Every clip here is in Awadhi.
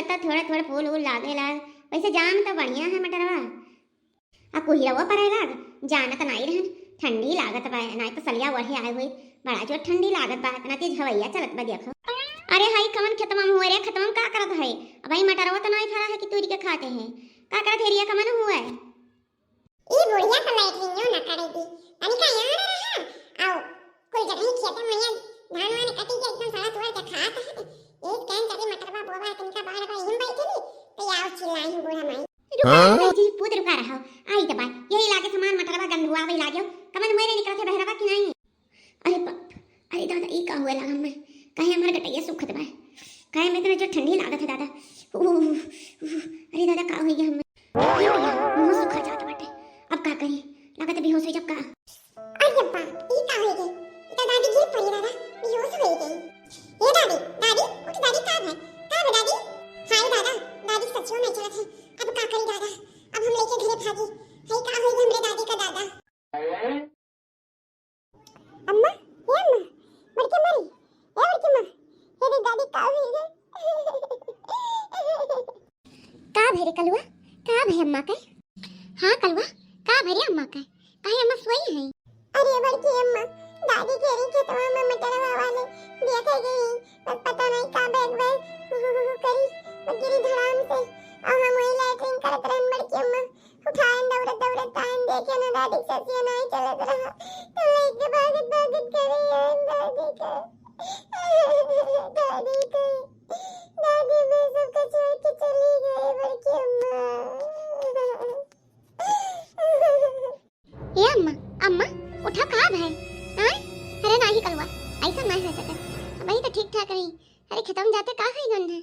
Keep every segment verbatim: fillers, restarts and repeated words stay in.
तो थोड़ा थोड़ा फूल उल लागे लाग, वैसे जाम तो बढ़िया है मटरवा। आ कुहिरवा परे लाग, जानत नाई रहन, ठंडी लागत बा, नाई तो सलिया ओढ़े आए हुए, बड़ा जोर ठंडी लागत बा, इतना तेज हवैया चलत बा, देखो। अरे हाई कमन खेतवा में हुए रे, खेतवा में का करत है? अब भाई मटरवा तो नाई फरा है कि तूरी के खाते हैं, का करत है रिया, कमन हुआ है? ई बुढ़िया तो लैट्रिनियो न करे दी, तनिका यहाँ रहा, आओ, कुल जगह खेते में ये धान वान कटी के एकदम सड़ा तुअर के खात है। एक टाइम जदी मटरवा बोवा तनिका बाहर बा, हम बैठे नी, तो आओ चिल्लाई बूढ़ा माई। रुका हाँ? रहा जी, पूत रुका रहा। आई तो बात, यही लागे समान मटरवा गंधुआ वही लागे, कमन मेरे निकलते बहरवा कि नहीं? अरे बाप, अरे दादा, ई का हुआ लागा हमें? काहे हमार गटैया सुखत बा? काहे में इतना जो ठंडी लागत है दादा? उह, उह, अरे दादा, का हुई गया हमें? हे भैया, मुंह सुखा जात बाटे। अब का करी? लागत बेहोश हो जब का। अरे अब्बा, ई का हो गई? ई तो दादी गिर पड़ी दादा, बेहोश हो गई। ए दादी, दादी, उठ दादी, का है? का है दादी? हाय दादा, दादी सचियो नहीं चलत है। अब का करी दादा? अब हम लेके घरे भागी। हे का हो गई हमरे दादी का दादा? अम्मा, ए अम्मा, बड़की अम्मा रे, ए बड़की अम्मा, हे रे दादी का हुई रे? का भे रे कलुआ, का भे अम्मा के? हाँ कलुआ, का भे रे अम्मा के? काहे अम्मा सोई हैं? अरे बड़की अम्मा, दादी के रे खेतवा में मटरवा वाले देखे गई, बस पता नहीं का बैग बैग हु, हु, हु, हु करी, बस गिरी धड़ाम से, और हम वही लैट्रिन करत रहन बड़की अम्मा। उठाएन दौड़त दौड़त आएन, देखे न दादी ससिया नाई चलत रहा, तो लेके भागत भागत करे आएन दादी के। दादी के, दादी मैं सबका छोड़ के चली गई बड़की अम्मा। ए अम्मा, अम्मा, उठा का भाई? हाँ? अरे नाही कलुआ, ऐसा नहीं हो सकत। अबही तो ठीक ठाक रही। अरे खेतवा में जाते का है गंध? ए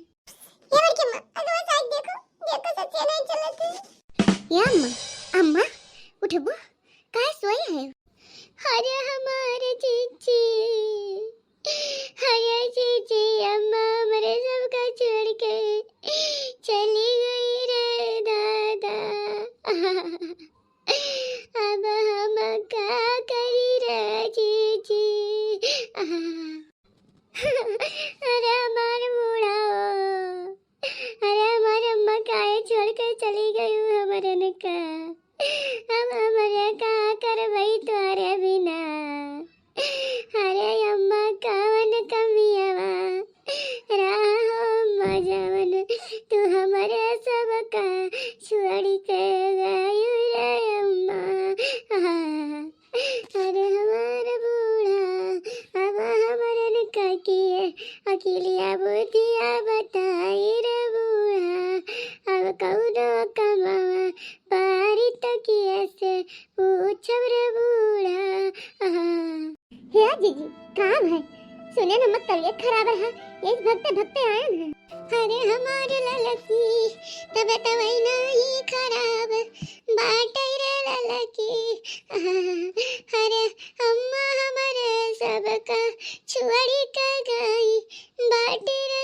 बड़की अम्मा, अगवा साइड देखो, देखो सच्चे नहीं चलत है। ए अम्मा, अम्मा, उठबो? काहे सोए है? अरे हमारे जीजी, अरे जीजी, अम्मा हमरे सबका छोड़ के चली गई रे दादा। अब हम का करी रे जीजी? अरे हमार बूढ़ा हो, अरे हमार अम्मा काहे छोड़ के चली गई हमारे ने का? अब हमरे का करबई तोहरे बिना? अरे अम्मा कवन कमियावा रहा हो अम्मा जवन तू हमरे सबका छोड़ के गयू रे अम्मा। आहा। अरे हमार बूढ़ा, अब हमरन का किए अकिलिया बुद्धिया बताई रे बूढ़ा। अब कौनो कमावा पारी तो किए से पूछब रे बूढ़ा। आहा। हे जीजी, काम है? सुने न, मत तबियत खराब रहा, यही भगते भगते आयन है। अरे हमार ललकी, तबियत वही नहीं खराब बाटे रे ललकी। अरे अम्मा हमरे सबका छोड़ी के गई बाटे रे